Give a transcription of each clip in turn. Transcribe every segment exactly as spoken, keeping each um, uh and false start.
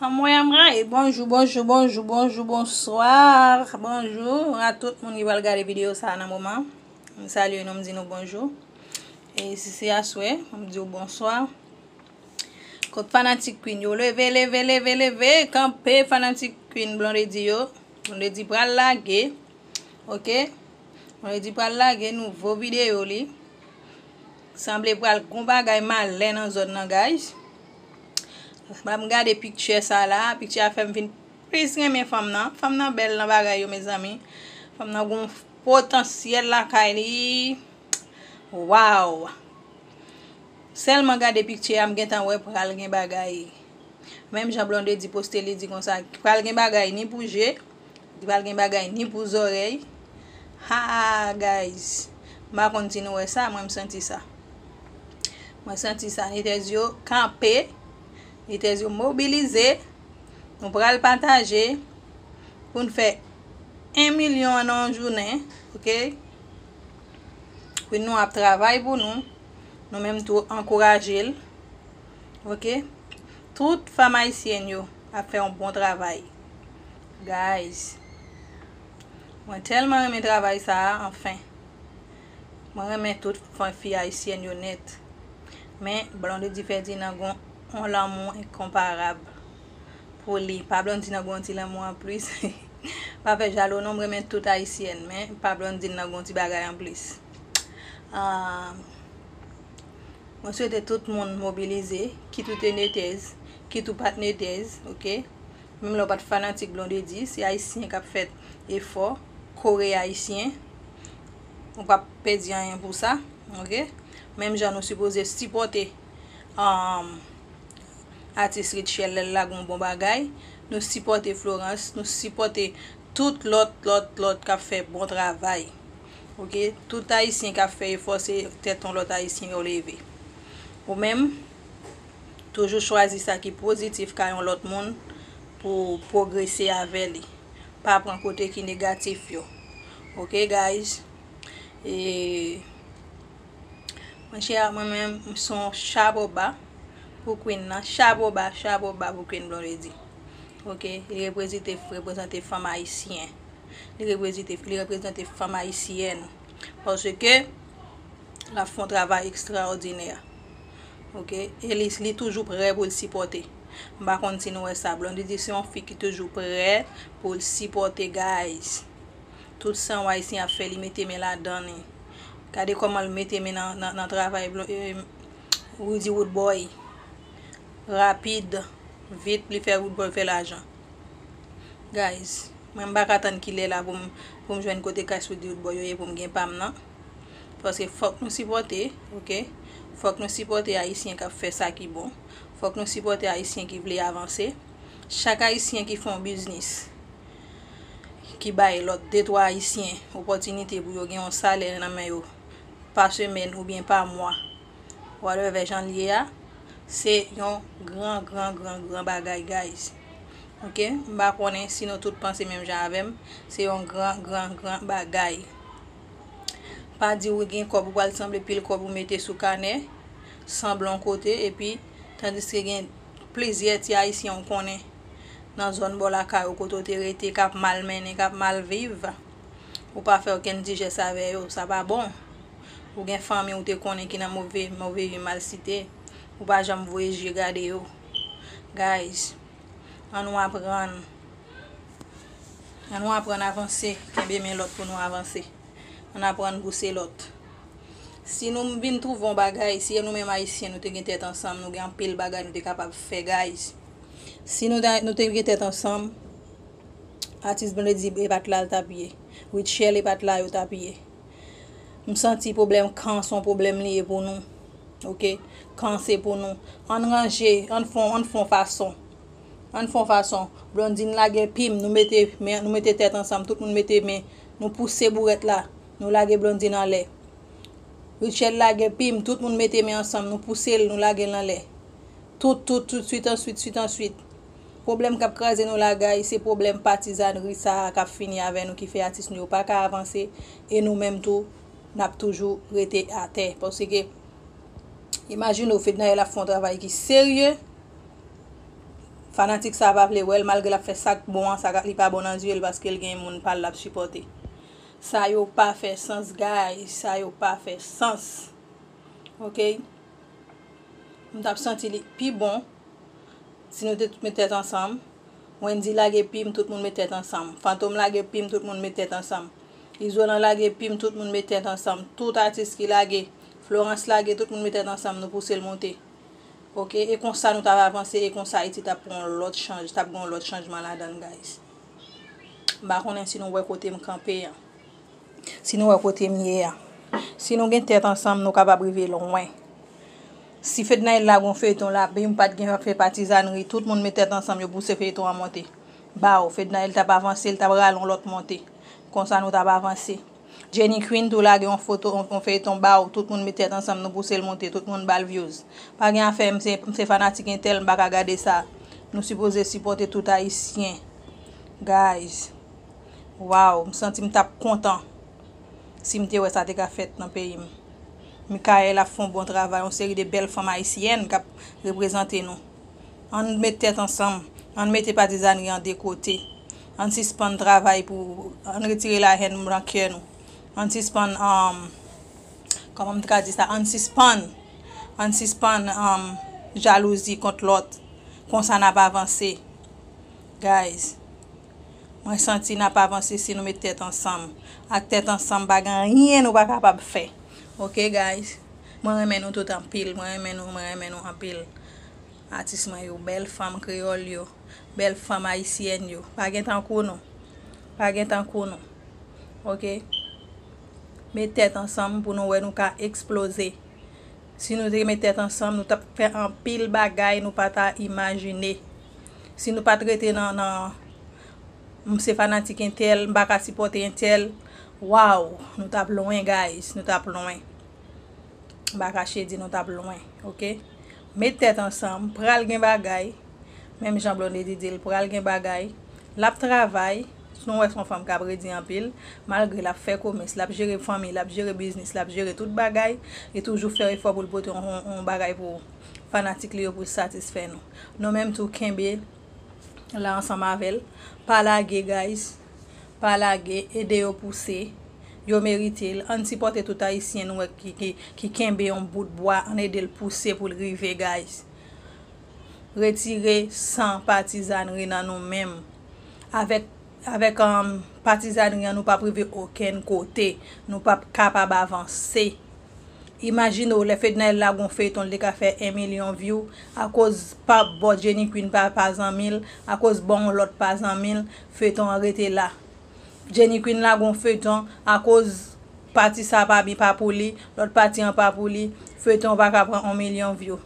Anmwey, anmwey, bonjou, bonjou, bonjou, bonjou, bonswa, bonjou a tout moun ki pral gade videyo sa a nan moman. M salye nou, m di nou bonjou. E si se aswè, m di w bonswa. Kot fanatik Queen yo, leve, leve, leve, leve, kanpe fanatik Queen Blondedy yo. Blondedy pral lage. Ok? Blondedy pral lage nouvo videyo li. Sanble pral gon bagay malè nan zòn nan, guys. M ap gade picture sa la. Picture a fè m vin plis renmen fanm nan. Fanm nan bèl nan bagay yo, mezanmi. Fanm nan gon potansyèl lakay li. Waw! Sèlman gade picture a, m gentan wè pral gen bagay. Menm jan Blondedy poste, li di konsa, pral gen bagay ni pou je, pral gen bagay ni pou zòrèy. Ha, guys, m pa konn si nou wè sa, mwen m santi sa. Mwen santi sa, Nitez yo kanpe, Nitez yo mobilize, nou pral pataje pou n fè en milyon an nan yon jounen, ok? Pou nou ap travay pou nou, nou menm tou ankouraje l, ok? Tout fanm ayisyèn yo ap fè yon bon travay. Guys, mwen tèlman renmen travay sa a, anfen. Mwen renmen tout fanm fi ayisyèn yo nèt. Men, Blondedy Ferdinand gon on lanmou enkonparab pou li. Pa Blondedy nan gon ti lanmou anplis. Pa fè jalou non, mwen renmen tout ayisyèn, men pa Blondedy nan gon ti bagay anplis. Ah, mwen swete tout moun mobilize, kit ou te netèz, kit ou pa t netèz, ok? Menm lè w pa t fanatik Blondedy, se ayisyen k ap fè efò, kore ayisyen. Ou p ap pèdi anyen pou sa, ok? Menm jan nou sipoze sipòte, um, atis Rutshelle lè l lage yon bon bagay, nou sipòte Florence, nou sipòte tout lòt, lòt, lòt k ap fè bon travay. Ok? Tout ayisyen k ap fè efò, se tèt yon lòt ayisyen yo leve. Ou menm, toujou chwazi sa ki pozitif ka yon lòt moun pou w pwogrese avè li. Pa pran kote ki negatif yo. Ok, guys? E, monchè, mwen menm, m se yon chapo ba pou Queen nan. Chapo ba, chapo ba pou Queen Blondedy. Ok? Li reprezante, reprezante fanm ayisyen. Li reprezante, li reprezante fanm ayisyèn. Paske l ap fè yon travay ekstraòdinè. Ok? E li, li toujou prè pou l sipòte. M pa konn si nou wè sa. Blondedy se yon fi ki toujou prè pou l sipòte, guys. Tout sa yon ayisyen ap fè, li mete men ladan li. Gade kòman l mete men nan, nan, nan travay Blo-, eh, Roody Roodboy. Rapid, vit, li fè Roodboy fè lajan. Guys, mwen m pa ka tann kilè la pou m, pou m jwenn kote kay Roody Roodboy yo ye pou m gen pa m nan. Paske fòk nou sipòte, ok? Fòk nou sipòte ayisyen k ap fè sa ki bon. Fòk nou sipòte ayisyen ki vle avanse. Chak ayisyen ki fè yon biznis, ki bay lòt de twa ayisyen opòtinite pou yo gen yon salè nan men yo pa semèn oubyen pa mwa, whatever jan l ye a, se yon gran, gran, gran, gran bagay, guys. Ok? M pa konnen si nou tout panse menm jan avè m. Se yon gran, gran, gran bagay. Pa di ou gen kòb, ou pral sanble pil kòb ou mete sou kanè, sanble yon kote, epi tandiske gen plizyè ti ayisyen ou konnen nan zòn bò lakay ou kote ou te rete k ap mal mennen, k ap mal viv. Ou pa fè okenn ti jès avè yo, sa pa bon. Ou gen fanmi ou te konnen ki nan move, move vi, malsite. Ou pa janm voye je gade yo. Guys, ann nou aprann. Ann nou aprann avanse, kenbe men lòt pou nou avanse. Ann aprann bouse lòt. Si nou vin twouve yon bagay, si nou menm ayisyen nou te gen tèt ansanm, nou gen anpil bagay nou te kapab fè, guys. Si nou ta, nou te gen tèt ansanm, atis Blondedy e pa t la l t ap ye. Rutshelle e pa t la yo t ap ye. M santi pwoblèm kan se yon pwoblèm li ye pou nou. Ok? Kan se pou nou. Ann ranje, ann fè, ann fè yon fason. Ann fè yon fason. Blondine lage pim, nou mete men, nou mete tèt ansanm, tout moun mete men, nou pouse bourèt la, nou lage Blondine anlè. Rutshelle lage pim, tout moun mete men ansanm, nou pouse l, nou lage l anlè. Tout, tout, tout, suit answit, suit answit. Pwoblèm k ap kraze nou la, guys, se pwoblèm patizanri sa a k ap fini avè nou, ki fè atis nou yo pa ka avanse, e nou menm tou, n ap toujou rete atè. Paske, imajine w, Fednaelle ap fè yon travay ki serye, Fanatik sa pa vle wè l, malgre l ap fè sa k bon an, sa k li pa bon nan zye l, paske l gen moun pa l l ap sipòte. Sa yo pa fè sans, guys, sa yo pa fè sans. Ok? M t ap santi li pi bon si nou te tout met tèt ansanm. Wendy lage pim, tout moun met tèt ansanm. Fantom lage pim, tout moun met tèt ansanm. Izolan lage pim, tout moun met tèt ansanm. Tout atis ki lage, Florence lage, tout moun met tèt ansanm, nou pouse l monte. Ok, e konsa nou t ap avanse, e konsa Ayiti t ap pran yon lòt chanj, t ap gen yon lòt chanjman ladan l, guys. M pa konnen si nou wè kote m kanpe an. Si nou wè kote m ye a. Si nou gen tèt ansanm, nou kapab rive lwen. Si Fednaelle lage yon feyton la, bim, pa t gen fè patizanri, tout moun met tèt ansanm, yo pouse feyton an monte. Baw, Fednaelle t ap avanse, l t ap rale yon lòt monte. Konsa nou t ap avanse. Jenny Queen tou lage yon foto, yon, yon feyton baw, tout moun met tèt ansanm, nou pouse l monte, tout moun ba l views. Pa gen afè, m se, m se fanatik entèl, m pa ka gade sa. Nou sipoze sipòte tout Ayisyen. Guys. Waw, m santi m t ap kontan si m te wè sa te ka fèt nan peyi m. Michaël ap fè yon bon travay, yon seri de bèl fanm ayisyèn k ap reprezante nou. Ann met tèt ansanm, ann mete patizanri an de kote. Ann sispann travay pou, ann retire lahèn nan kè nou. Ann sispann, um, kòman m te ka di sa? Ann sispann, ann sispann, um, jalouzi kont lòt. Konsa n ap avanse. Guys, mwen santi n ap avanse si nou met tèt ansanm. Ak tèt ansanm, pa gen anyen nou pa kapab fè. Ok, guys? Mwen renmen nou tout anpil. Mwen renmen nou, mwen renmen nou anpil. Atis mwen yo, bèl fanm kreyòl yo, bèl fanm ayisyèn yo. Pa gen tankou nou. Pa gen tankou nou. Ok? Met tèt ansanm pou nou wè nou ka eksploze. Si nou te met tèt ansanm, nou t ap fè anpil bagay nou pa ta imajine. Si nou pa t rete nan, nan, "M se fanatik entèl, m pa ka sipòte entèl." Waw, nou t ap lwen, guys, nou t ap lwen. M pa kache di nou t ap lwen, ok? Met tèt ansanm, pral gen bagay. Menm jan Blondedy di l pral gen bagay. L ap travay. Si nou wè se yon fanm k ap redi anpil, malgre l ap fè komès, l ap jere fanmi, l ap jere biznis, l ap jere tout bagay, li toujou fè efò pou l pote yon, yon, yon bagay pou fanatik li yo, pou l satisfè nou. Nou menm tou, kenbe la ansanm avè l. Pa lage, guys. Pa lage, ede yo pouse. Yo merite l. Ann sipòte tout Ayisyen nou wè ki, ki, ki kenbe yon bout bwa. Ann ede l pouse pou l rive, guys. Retire san patizanri nan nou menm. Avèk, avèk, um, patizanri an, nou p ap rive okenn kote. Nou p ap kapab avanse. Imajine w, lè Fednaelle lage yon feyton, li te ka fè en milyon view, akoz pa bò Jenny Queen pa, pa zanmi l, akoz bò yon lòt pa zanmi l, feyton an rete la. Jenny Queen lage yon feyton, akoz pati sa pa bi, pa pou li, lòt pati an pa pou li, feyton an pa ka pran yon milyon view.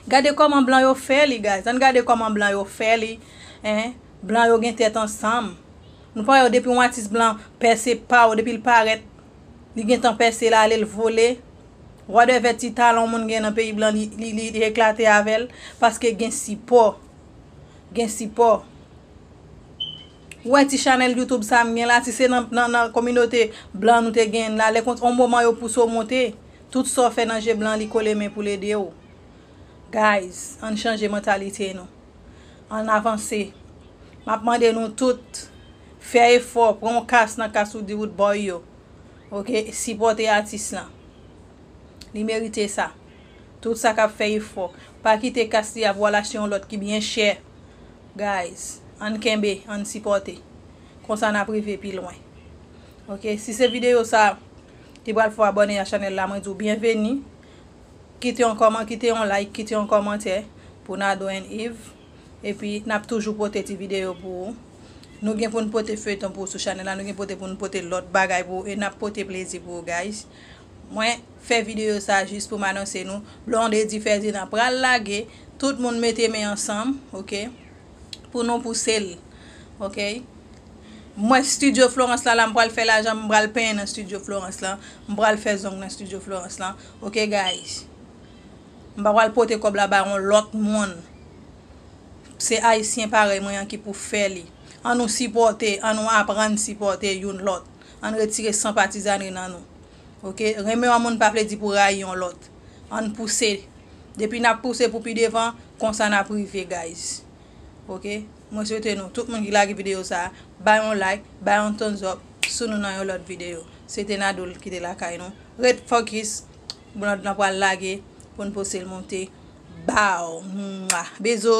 Gade kòman blan yo fè li, guys. Ann gade kòman blan yo fè li, en. Blan yo gen tèt ansanm. Nou pa wè depi yon atis blan pèse pa w, depi l parèt, li gentan pèse l ale, l vole. Whatever ti talan yon moun gen nan peyi blan, li, li, li, li eklate avè l, paske gen sipò. Gen sipò. Ou wè ti chanèl YouTube sa m gen la, si se nan, nan, nan kominote blan nou te gen la, lè konsa yon moman yo pouse w monte, tout sa w fè nan je blan, li kole men pou l ede w. Guys, ann chanje mantalite nou. Ann avanse. M ap mande nou tout, fè efò, pran yon kas nan kas Roody Roodboy yo. Ok, sipòte atis lan. Li merite sa. Tout sa k ap fè efò. Pa kite kas li a pou al achte yon lòt ki byen chè. Guys, ann kenbe, ann sipòte. Konsa n ap rive pi lwen. Ok, si se videyo sa ki pral fè w abòne a chanèl la, mwen di w byenveni. Kite yon kòman, kite yon like, kite yon kòmantè pou Nado and Eve. Epi, n ap toujou pote ti videyo pou ou. Nou gen pou n pote feyton pou ou sou chanèl la, nou gen pote pou n pote lòt bagay pou ou, e n ap pote plezi pou ou, guys. Mwen fè videyo sa jis pou m anonse nou, Blondedy Ferdinand pral lage, tout moun mete men ansanm, ok? Pou nou pouse l, ok? Mwen Studio Florence la, la, m pral fè lajan, m pral penyen nan Studio Florence la, m pral fè zong nan Studio Florence la, ok, guys? M pa pral pote kòb la ba yon lòt moun. Se Ayisyen parèy mwen an ki pou fè li. Ann nou sipòte, ann nou aprann sipòte youn lòt. Ann retire san patizanri nan nou. Ok? Renmen yon moun pa vle di pou rayi yon lòt. Ann pouse. Depi n ap pouse pou pi devan, konsa n ap rive, guys. Ok, mwen swete nou, tout moun ki lage videyo sa, bay yon like, bay yon thumbs up, sou nou nan yon lòt videyo. Se te Nadoul ki te lakay nou. Ret fokis, Blonde lan pral lage pou n poste l monte. Baw, mwa, bezo.